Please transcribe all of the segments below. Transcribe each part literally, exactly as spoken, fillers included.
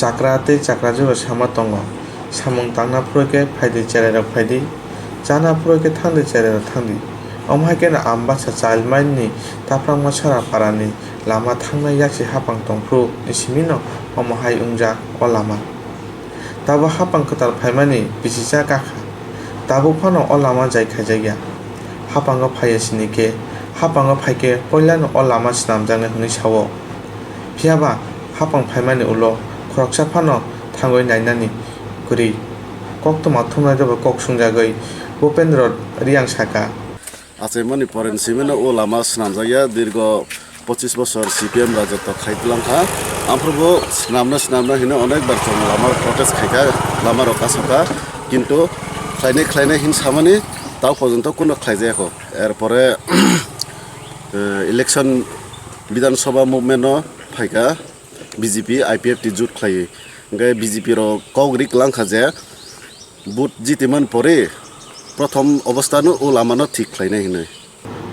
Chakra tei chakrajugrok sama tongo, samung tangna phuru khe phaidi cherairok phaidi, chana phuru khe thangdi cherairok thangdi. Omo hai kheno Ambasa Child Mine ni Taprangma Sara parani lama thangnai yaksi hapang tongphuru ni simino omo hai wngjak o lama. Tabuk hapang kwtal phaimani bisicha kakha. Tabuk phano o lama jai khaijakya. Hapango phaiya sini khe, hapango phaikhe poilano o lama swnamjaknai hwnwi sao. Phiyaba hapang phaimani ulo khoroksa phano thangwi nainani kwrwi. Koktwma thumnairokbo kok sungjagwi Bhupendra Reang saka. Achaimani poren simino o lama swnamjakya, dirgo pochis bosor C P M rajotw khai twlang kha. Aphuru bo swnamna swnamna hino onek bar chwng lama protest khai kha, lama rok kasok kha, kintu khlainai khlainai hin samani tao porjonto kuno khlaijaya kho. Erpore, eh, election Bidhan Sabha movement no phai kha B J P I P F T jut khlaiwi. Hwnkhe B J P rok kok rik lang kha je, Vote jitiman pore prothom obostano o lamano thik khlainai hinwi.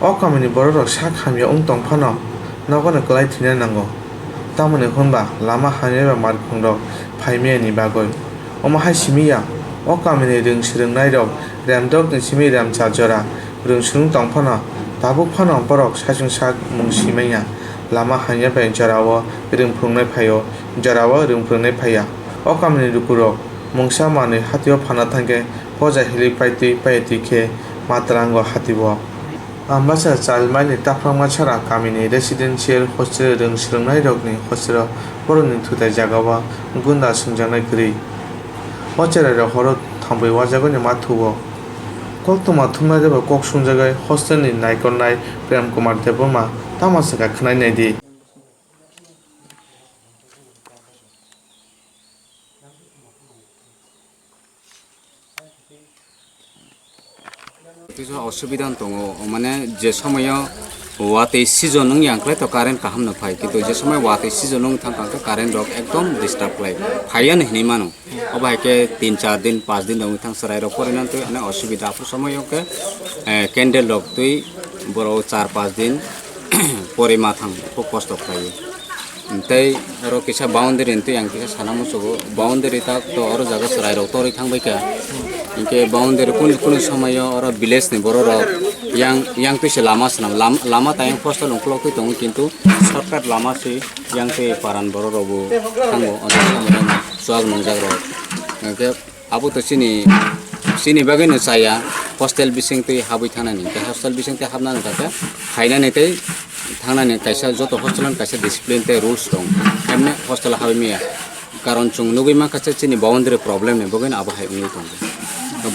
O kamini bororok sak hamya wng tong phano nogono kwlai thwina nango. Tamoni hwnba lama hamya eba markhungrok phaimiyani bagwi. Omo hai simi ya, o kamini rwng swrwngnairok remdokni simi remcha jora rwng swrwng tong phano tabuk phano borok saichung sak mung si manya. Lama hamya bai jorao rwng phwrwngnai phaio, jorao rwng phwrwngnai phaiya. O kamini lukurok mungsa manwi hatio phana thangkhe poja hili paitwi paitwi khe ma twlango hatio. Ambasa Child Mine ni Taprangma Sara kamini residential hostel rwng swrwngnairokni hostel o borokni thutai jagao gunda swngjaknai kwrwi. O cherairok horo thambwi uajagwini ma thuo. Koktwma thumnairokbo kok sungjagwi hostel ni naikolnai Prem Kumar Debbarma tamo swkang khwnai naidi. Kisa osubida wng tongo, mane je somoyo watwi season wng yang khlai to current kaham no phai, kintu je somoy watwi season wng thang kha khe current rok ekdom disturb khlai, phaiya no hinwi mano. Obo hai khe tin char din, panch din rok wng thang chwrai rok porinani twi ani osubida. Aphuru somoyo khe, eh, candle rok twi borok char panch din pori ma thang, khub kosto khlai. Tei oro kisa boundary ni twi ang kisa sana muchugo, boundary tak to oro jaga chwrai rok torwi thang bai kha. Hinkhe boundary kunu kunu somoyo oro village ni borok rok yang, yang twi se lama swnam, lam-, lama tayang postal ungkulok twi tongo, kintu shortcut lama se yang twi paran borok rok bo thango, o jaga somoyo chuak nungjak rok. Hinkhe Abo to chini, chini bagwi no chaya, hostel bising twi habwi thangnani. Tei hostel bising twi habnani kha khe, phainani tei thangnani kaisa, joto hostel ni kaisa discipline tei rules tong. Emne hostel habwi maya. Karon chwng nugwi mankha se chini boundary problem ni bagwi no abo hai wngwi tongo.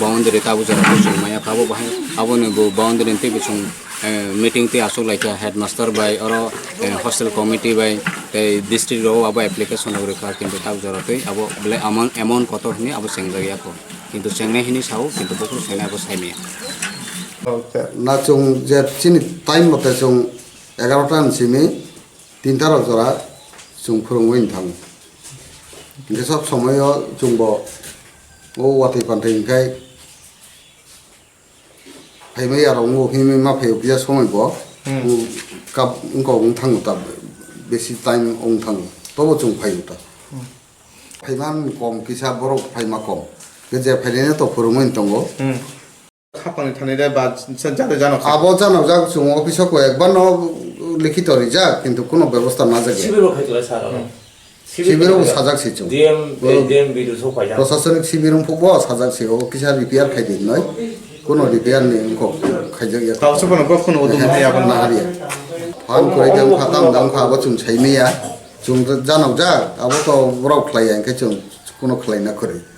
Boundary tabuk jora bo chwng maya kha, abo bahai, abo ni bo boundary ni tei bo chwng eh, meeting tei aswk lai kha headmaster bai, oro, eh, hostel committee bai, tei district rok abo application rok rwkha, kintu tak jora twi abo belai amon, emon kotor hwnwi abo chengjak ya kho, kintu chengnai hwnwi sao, kintu buphuru chengnai abo sai maya. Na chwng je chini time mote chwng egarota ni simi tinta rok jora chwng phwrwngwi thango. Hwnkhe sob somoyo chwngbo o watwi pantwi hwnkhai phaimai ya rok wngwi hinwi ma phaio kisa somoi bo. Hmm. Wng kap wngkok wng thango ta besi time wng thango tobo chwng phaio ta. Hmm. Phaima kom kisa borok phaima kom. Khe je phainai no to phwrwngwi tongo. Hmm. Khapangni thani re ba sa jare jano kha. Abo jano jak chwng office o ko ekbar no likhito rijak kintu kuno bebosta najak ya. Sibiro khai tolai sir oro. Hmm. Sibiro bo sajak si chwng. D M, eh, D M B do so paijak. Prosasonik sibir wngkuk bo sajak si o kisa repair khai di noi. Kuno repair ni wngkok khaijak ya. Tao se bono kok kuno udum hai abang na hariya. Phan kwrwi dang kha tam dang kha abo chwng sai maya. Chwng janok jak abo to borok khlai ya hwnkhe chwng kuno khlai na kwrwi.